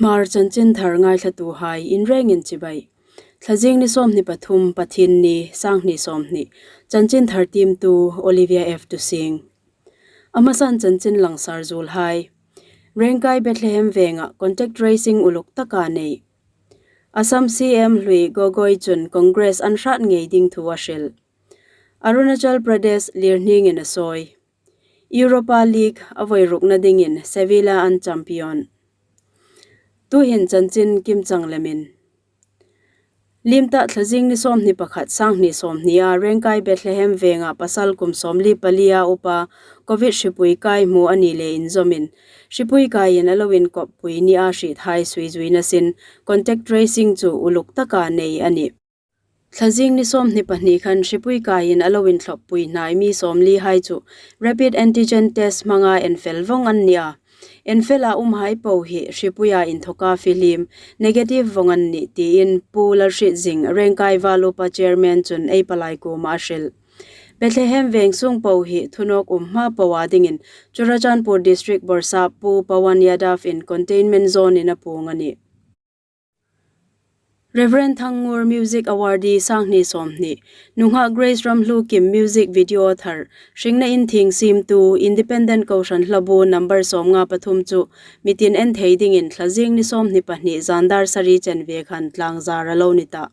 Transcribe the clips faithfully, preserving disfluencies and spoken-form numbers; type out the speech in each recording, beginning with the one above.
Hmar chanchin thar ngaithlatuhai inrengin chibai. Thlazing ni sawmhni pathum, Pathienni, sanghni sawmhni. Chanchin thar tiemtu Olivia F Tusing. A hmasan chanchin langsar zuolhai. Rengkai Bethlehem Venga contact tracing uluk taka nei. Assam C M hlui Gogoi chun Congress an hrat ngei ding thu a hril. Arunachal Pradesh lirhningin a sawi. Europa League a voi rukna dingin Sevilla an champion. Tuhin chanchin kimchang lemin. Limta Thlazing ni sawmhni pakhat, sanghni sawmhni a Rengkai Bethlehem Venga pasal kum sawmli pali a upa Covid hripui kai hmu a ni le inzawmin, hripui kaiin a lo inkawppui nia hriethai suizuina sin contact tracing chu uluk taka nei a nih. Thlazing ni sawmhni pahni khan hripui kaiin a lo inthlawppui hnai mi sawmlihai chu rapid antigen test hmanga enfel vawng an ni a. Enfela umhai po hi hripuia inthoka fihlim negative vawng an nih tiin Pu Lalhritzing Rengkai Val Upa Chairman chun ei palai kuoma a hril. Bethlehem Veng sung po hi thunawk um hma po a dingin Churachandpur District Bawrhsap Pu Pawan Yadav in containment zone in a puong a nih. Reverend Thangngur Music Awardee sanghni sawmhni, nunghak Grace Ramhlukim music video thar, Hringna In Thieng siemtu, Independent Kohran Hlabu number sawmnga pathum chu mitin en thei dingin Thlazing ni sawmhni pahni zan dar sari chen ve khan tlangzar a lo ni ta.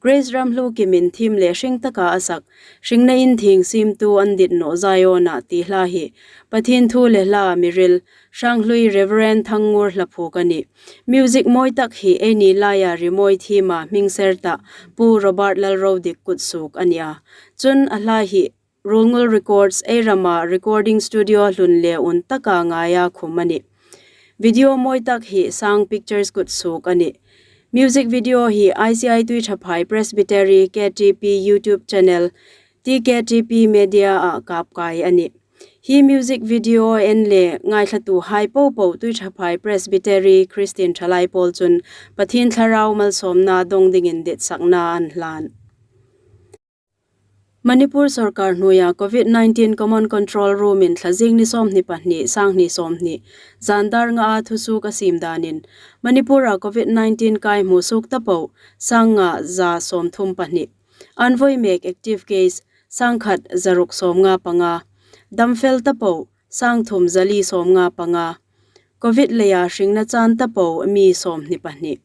Grace Ramhlukimin thiem le hring taka a sak, Hringna In Thieng siemtu an dit naw Ziona ti hla hi Pathien thu le hla mi hril, Hranghlui Reverend Thangngur hla phuok a nih. Music mawi tak hi eini laia rimawi thiema hming ser ta Pu Robert Lalrodik kutsuok a ni a. Chun a hla hi Ruolngul Records ei rama recording studio hlun le un taka ngaia khum a nih. Video mawi tak hi Sang Pictures kutsuok a nih. Music video hi I C I Tuithaphai Presbytery K T P YouTube channel T K T P Media a kap kai a nih. Hi music video en le ngaithlatuhai popo Tuithaphai Presbytery Christian Thalai pawl chun Pathien Thlarau malsawmna dong dingin ditsakna an hlan. Manipur sorkar hnuoia Covid nineteen Common Control Room in Thlazing ni sawmhni pahni, sanghni sawmhni, zan dar ngaa thusuok a siem danin, Manipur-a Covid nineteen kai hmusuok ta po, sangnga za sawmthum pahni. An voi mek active case, sangkhat zaruk sawmnga panga. Damfel ta po, sangthum zali sawmnga panga. Covid leia hringna chan ta po, mi sawmhni pahni.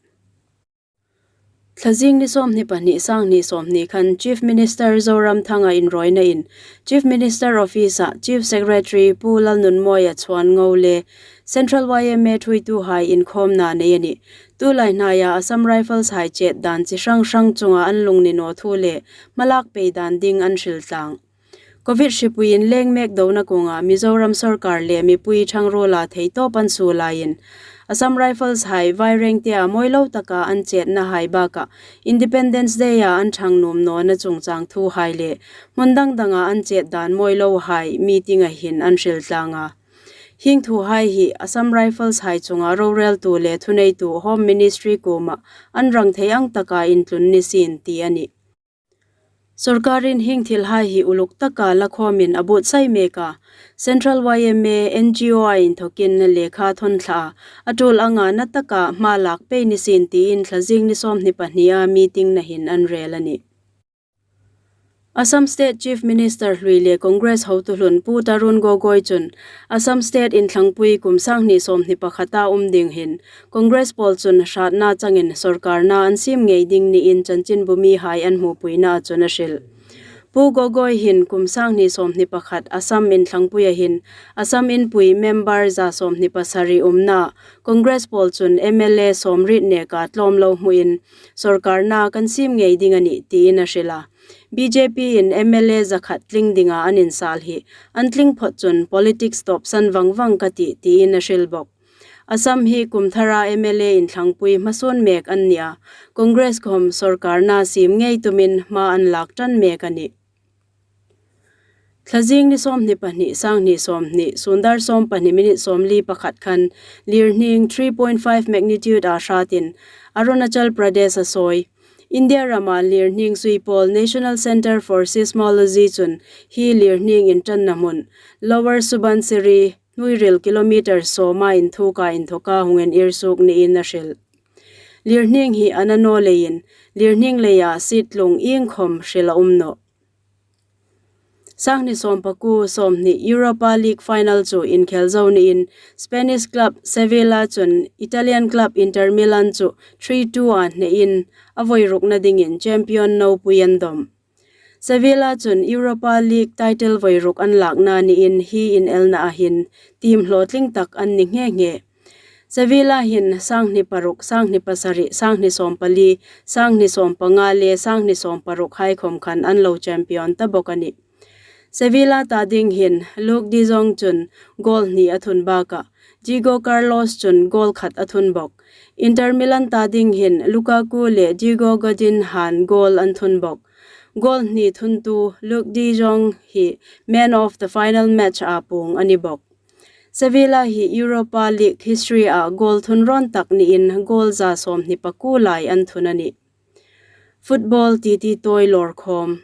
Thlazing ni sawmhni pahni, sanghni sawmhni khan Chief Minister Zoramthanga inrawinain Chief Minister Office-a Chief Secretary Pu Lalnunmawia Chuanngo le Central Y M A thuoituhai inkhawmna nei a nih. Tulai hnaia Assam Rifles hai chet dan chi hrang hrang chunga an lungni naw thu le hmalak pei dan ding an hril tlang. Covid hripuiin leng mek dona kuonga Mizoram sorkar le mipui ṭhangruola theitawp an suo laiin, Assam Rifles hai Vairengtea mawi lo taka an chetnahai bakah Independence Day-a an ṭhang nuom nawna chungchang thuhai le hmun dang danga an chet dan mawi lohai meeting-a hin an hril tlang a. Hieng thuhai hi Assam Rifles hai chunga roreltu le thuneitu Home Ministry kuoma an rang thei ang taka intlun ni sien ti a nih. Sorkarin hieng thilhai hi uluk taka lakhawmin a buotsai mek a, Central Y M A N G O-a inthokin lekha thawn thla a, a tul anga na taka hma lak pei ni sien tiin Thlazing ni sawmhni pahnia meeting-na hin an rel a nih. Assam State Chief Minister hlui le Congress hotu hlun Pu Tarun Gogoi chun Assam State inthlangpui kum sanghni sawmhni pakhata um ding hin Congress pawl chun hratna changin sorkarna an siem ngei ding niin chanchinbumihai an hmupuina chun a hril. Pu Gogoi hin kum sanghni sawmhni pakhat Assam inthlangpuia hin Assam inpui member za sawmhni pasari umna Congress pawl chun M L A sawmriet neka tlawm lo hmuin sorkarna kan siem ngei ding a nih tiin a hril a. B J P-in M L A zakhat tling dinga an insal hi an tling phawt chun politics tawpsan vang vang ka tih tiin a hril bawk. Assam hi kum thara M L A inthlangpui hmasuon mek an ni a, Congress khom sorkarna siem ngei tumin hma an lak ṭan mek a nih. Thlazing ni sawmhni pahni, sanghni sawmhni, sun dar sawm pahni minute sawmli pakhat khan lirhning three point five magnitude-a hratin Arunachal Pradesh a sawi. India rama lirhning suipawl National Centre for Seismology chun hi lirhning inṭanna hmun Lower Subansiri hnuoiril kilometer sawma inthuka inthoka hung en ir suok niin a hril. Lirhning hi a na naw leiin, lirhning leia seat tlung iengkhawm hril a um nawh. Sanghni sawmpakuo sawmhni Europa League final chu inkhel zo niin, Spanish club Sevilla chun Italian club Inter Milan chu three two a hnein, a voi rukna dingin champion nopui an dawm. Sevilla chun Europa League title voi ruk an lakna niin hi inelna a hin team hlawtling tak an ni nghe nghe. Sevilla hin sanghni paruk, sanghni pasari, sanghni sawmpali, sanghni sawmpanga le sanghni sawmparukhai khawm khan an lo champion ta bawk a nih. Sevilla ta ding hin Luuk de Jong chun goal hni a thun bakah, Diego Carlos chun goal khat a thun bawk. Inter Milan ta ding hin Lukaku le Diego Godin han goal an thun bawk. Goal hni thuntu Luuk de Jong hi man of the final match a puong a ni bawk. Sevilla hi Europa League history-a goal thun rawn tak niin goal za sawmhni pakuo lai an thun a nih. Football titi tawi lawr khawm.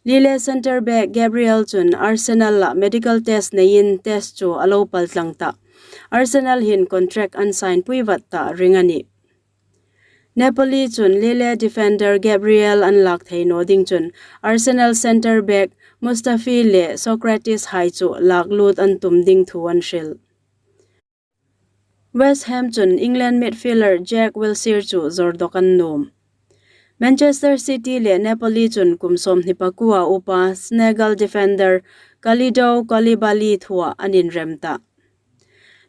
Lille centre back Gabriel chun Arsenal-a medical test neiin test chu a lo paltlang ta. Arsenal hin contract an sign pui vat ta ring a nih. Napoli chun Lille defender Gabriel an lak thei naw ding chun Arsenal centre back Mustafi le Sokratis hai chu lak lut an tum ding thu an hril. West Ham chun England midfielder Jack Wilshere chu zawr dawk an nuom. Manchester City le Napoli chun kum sawmhni pakuo a upa Senegal defender Kalidou Koulibaly thua an inrem ta.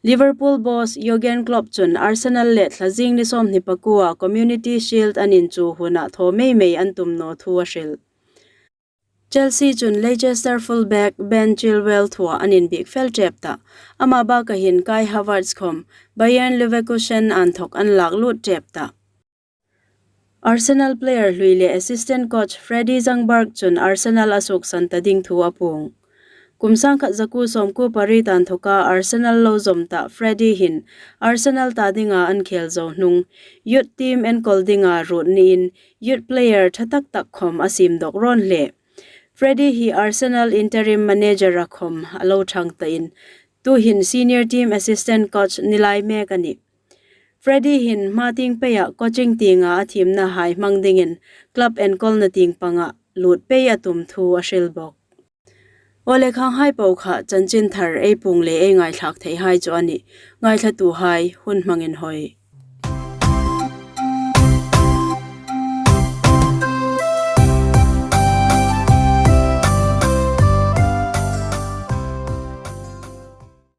Liverpool boss Jurgen Klopp chun Arsenal le thlazing ni sawmhni pakuo a Community Shield an inchuh huna thaw mei mei an tum naw thu a hril. Chelsea chun Leicester fullback Ben Chilwell thua an inbiek fel tep ta. Ama baka hin Kai Havertz khawm Bayer Leverkusen an thawk an lak lut tep ta. Arsenal player hlui le assistant coach Freddy Ljungberg chun Arsenal a suksan ta ding thu a puong. Kum sangkhat zakuo sawmkuo pariet an thawka Arsenal lo zawm ta Freddy hin Arsenal ta dinga an khel zo hnung, youth team enkawl dinga ruot niin youth player ṭha tak tak khawm a siem dawk rawn hle. Freddy hi Arsenal interim manager-a khawm a lo ṭhang ta in, tuhin senior team assistant coach ni lai mek a nih. Freddy hin hma tieng peia coaching tienga a thiemna hai hmang dingin club enkawlna tieng panga lut pei a tum thu a hril bawk. Aw le, khanghai po kha chanchin thar ei puong le ei ngaithlak thei hai chu a nih. Ngaithlatuhai hun hmangin hoi.